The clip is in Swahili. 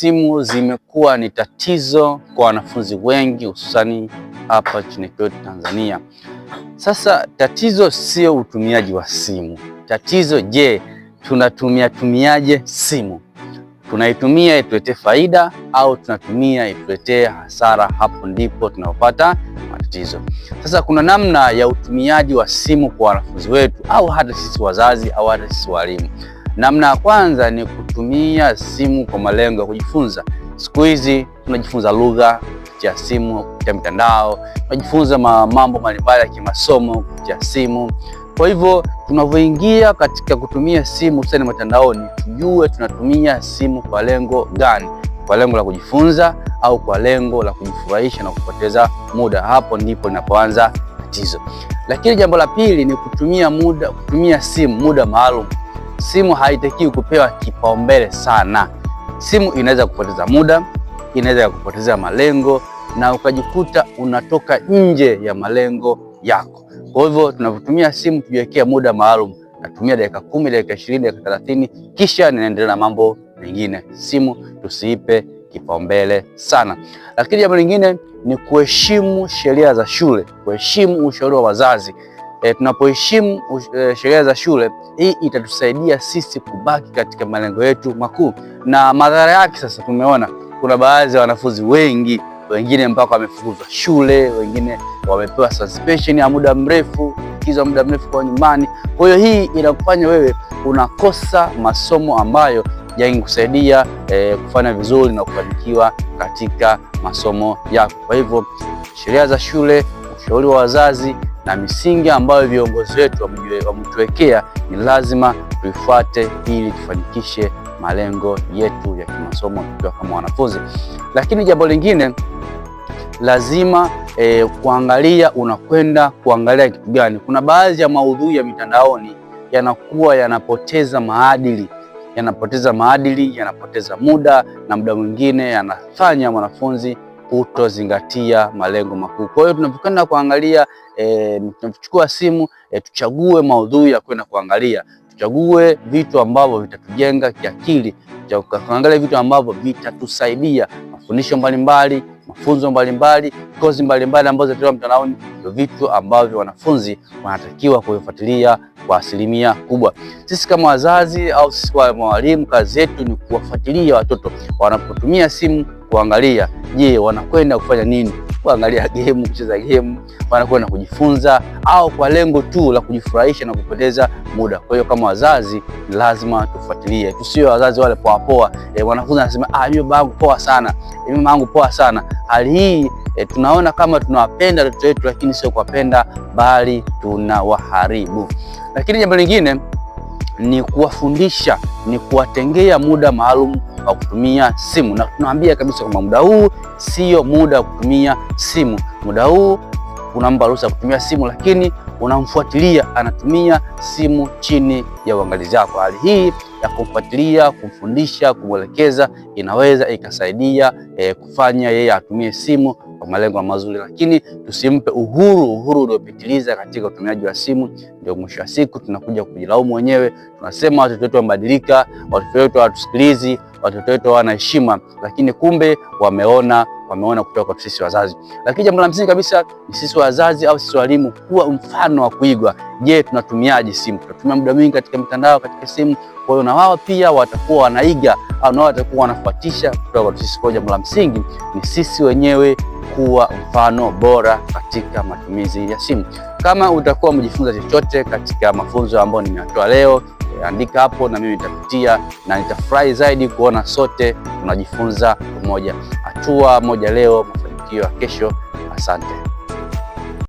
Simu zimekuwa ni tatizo kwa wanafunzi wengi hususani hapa nchini kwetu Tanzania. Sasa tatizo sio utumiaji wa simu. Tatizo, je, tunatumia tumiaje simu? Tunaitumia ituletee faida au tunatumia ituletee hasara? Hapo ndipo tunapopata matatizo. Sasa kuna namna ya utumiaji wa simu kwa wanafunzi wetu au hata sisi wazazi au hata sisi walimu. Namna ya kwanza ni kutumia simu kwa malengo ya kujifunza. Siku hizi tunajifunza lugha kupitia simu, kupitia mitandao, tunajifunza mambo mbalimbali ya kimasomo kupitia simu. Kwa hivyo tunavyoingia katika kutumia simu hususani mitandaoni, tujue tunatumia simu kwa lengo gani, kwa lengo la kujifunza au kwa lengo la kujifurahisha na kupoteza muda. Hapo ndipo linapoanza tatizo. Lakini jambo la pili ni kutumia simu muda maalum. Simu haitakiwi kupewa kipaumbele sana. Simu inaweza kupoteza muda, inaweza kupoteza malengo na ukajikuta unatoka nje ya malengo yako. Kwa hivyo tunapotumia simu tujiwekea muda maalum, natumia dakika 10, dakika 20, dakika 30, kisha ninaendelea na mambo mengine. Simu tusiipe kipaumbele sana. Lakini jambo lingine ni kuheshimu sheria za shule, kuheshimu ushauri wa wazazi. Tunapoheshimu sheria za shule, hii itatusaidia sisi kubaki katika malengo yetu makuu. Na madhara yake sasa tumeona kuna baadhi ya wanafunzi wengi, wengine mpaka wamefukuzwa shule, wengine wamepewa suspension ya muda mrefu, likizo ya muda mrefu kwa nyumbani. Kwa hiyo hii inakufanya wewe unakosa masomo ambayo yangekusaidia kufanya vizuri na kufanikiwa katika masomo yako. Kwa hivyo sheria za shule, ushauri wa wazazi na misingi ambayo viongozi wetu wametuwekea ni lazima tuifuate ili tufanikishe malengo yetu ya kimasomo tukiwa kama wanafunzi. Lakini jambo lingine lazima kuangalia unakwenda kuangalia kitu gani. Kuna baadhi ya maudhui ya mitandaoni yanakuwa yanapoteza maadili, yanapoteza maadili, yanapoteza muda na muda mwingine yanafanya mwanafunzi kutozingatia malengo makuu. Kwa hiyo tunapokwenda kuangalia, tunapochukua simu, tuchague maudhui ya kwenda kuangalia, tuchague vitu ambavyo vitatujenga kiakili, tuangalie vitu ambavyo vitatusaidia, mafundisho mbalimbali, mafunzo mbalimbali, kozi mbalimbali ambazo zinatolewa mtandaoni, ndio vitu ambavyo wanafunzi wanatakiwa kuvifuatilia kwa asilimia kubwa. Sisi kama wazazi au sisi kama walimu, kazi yetu ni kuwafuatilia watoto wanapotumia simu, kuangalia, je, wanakwenda kufanya nini? Kuangalia game, kucheza game, wanakwenda kujifunza au kwa lengo tu la kujifurahisha na kupoteza muda. Kwa hiyo kama wazazi lazima tufuatilie, tusiwe wazazi wale poa poa. Wanafunzi anasema mimi babangu poa sana, mimi mamangu poa sana. Hali hii tunaona kama tunawapenda watoto wetu, lakini sio kuwapenda, bali tunawaharibu. Lakini jambo lingine ni kuwafundisha, ni kuwatengea muda maalum wa kutumia simu, na tunaambia kabisa kwamba muda huu sio muda wa kutumia simu. Muda huu unampa ruhusa kutumia simu, lakini unamfuatilia anatumia simu chini ya uangalizi wako. Hali hii ya kumfuatilia, kumfundisha, kumwelekeza inaweza ikasaidia kufanya yeye atumie simu kwa malengo mazuri, lakini tusimpe uhuru uliopitiliza katika utumiaji wa simu. Ndio mwisho wa siku tunakuja kujilaumu wenyewe, tunasema watoto wetu wamebadilika, watoto wetu hawatusikilizi, watoto wetu hawana heshima, lakini kumbe wameona kutoka kwa sisi wazazi. Lakini jambo la msingi kabisa ni sisi wazazi au sisi walimu kuwa mfano wa kuigwa. Je, tunatumiaje simu? Tunatumia muda mwingi katika mitandao, katika simu. Kwa hiyo na wao pia watakuwa wanaiga au na wao watakuwa wanafuatisha kutoka kwa sisi. Kwa jambo la msingi ni sisi wenyewe kuwa mfano bora katika matumizi ya simu. Kama utakuwa umejifunza chochote katika mafunzo ambayo nimeyatoa leo, andika hapo na mimi nitapitia na nitafurahi zaidi kuona sote tunajifunza pamoja. Hatua moja leo, mafanikio ya kesho. Asante.